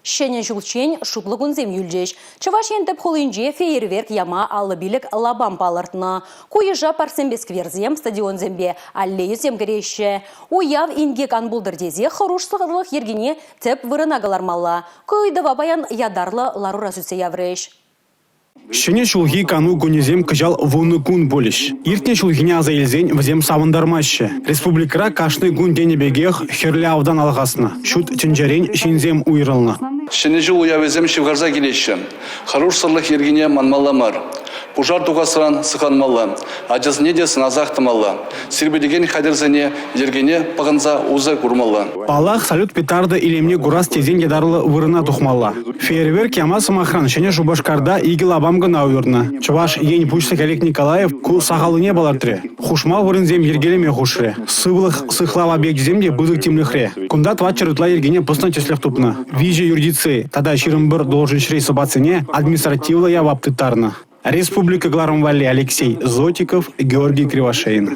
Ҫӗнӗ ҫулччен шутлӑ кунсем юлчӗҫ. Чӑваш Ен тӗп хулинче фейерверк яма 55 лапам палӑртнӑ. Ку йыша парксемпе скверсем, стадионсемпе аллейӑсем кӗреҫҫӗ. Уяв инкек ан пултӑр тесе хӑрушсӑрлӑх йӗркине тӗп вырӑна кӑлармалла. Ку ыйтӑва паян ятарлӑ ларура сӳтсе яврӗҫ. Ҫӗнӗ ҫулхи кану кунӗсем кӑҫал 10 кун пулӗҫ. Иртнӗ ҫулхине аса илсен вӗсем савӑнтармаҫҫӗ. Республикӑра кашни кун тенӗ пекех хӗрлӗ автан алхаснӑ, ҫут тӗнчерен ҫынсем уйрӑлнӑ. Ҫӗнӗ ҫул уявӗсем ҫывхарса килеҫҫӗ. Хӑрушсӑрлӑх йӗркине манмалла мар. Пушар тухасран сыхланмалла, ачасене те сӑнасах тӑмалла. Сирпӗтекен хатӗрсене йӗркене пӑхӑнса усӑ курмалла. Паллах, салют-петарда илемне курас тесен ятарлӑ вырӑна тухмалла. Фейерверк яма, сӑмахран, Ҫӗнӗ Шупашкарта икӗ лапам кӑна уйӑрнӑ. Чӑваш Ен Пуҫлӑхӗ Олег Николаев ку сахаллине палӑртрӗ, хушма вырӑнсем йӗркелеме хушрӗ. Сывлӑх сыхлав объекчӗсем те пысӑк тимлӗхре. Кунта 400 ытла йӗркене пӑснӑ тӗслӗх тупнӑ. 3 юридици тата 21 должноҫри сӑпатсене административлӑ явап тыттарнӑ. Республика кӑларӑм валли Алексей Зотиков, Георгий Кривошеин.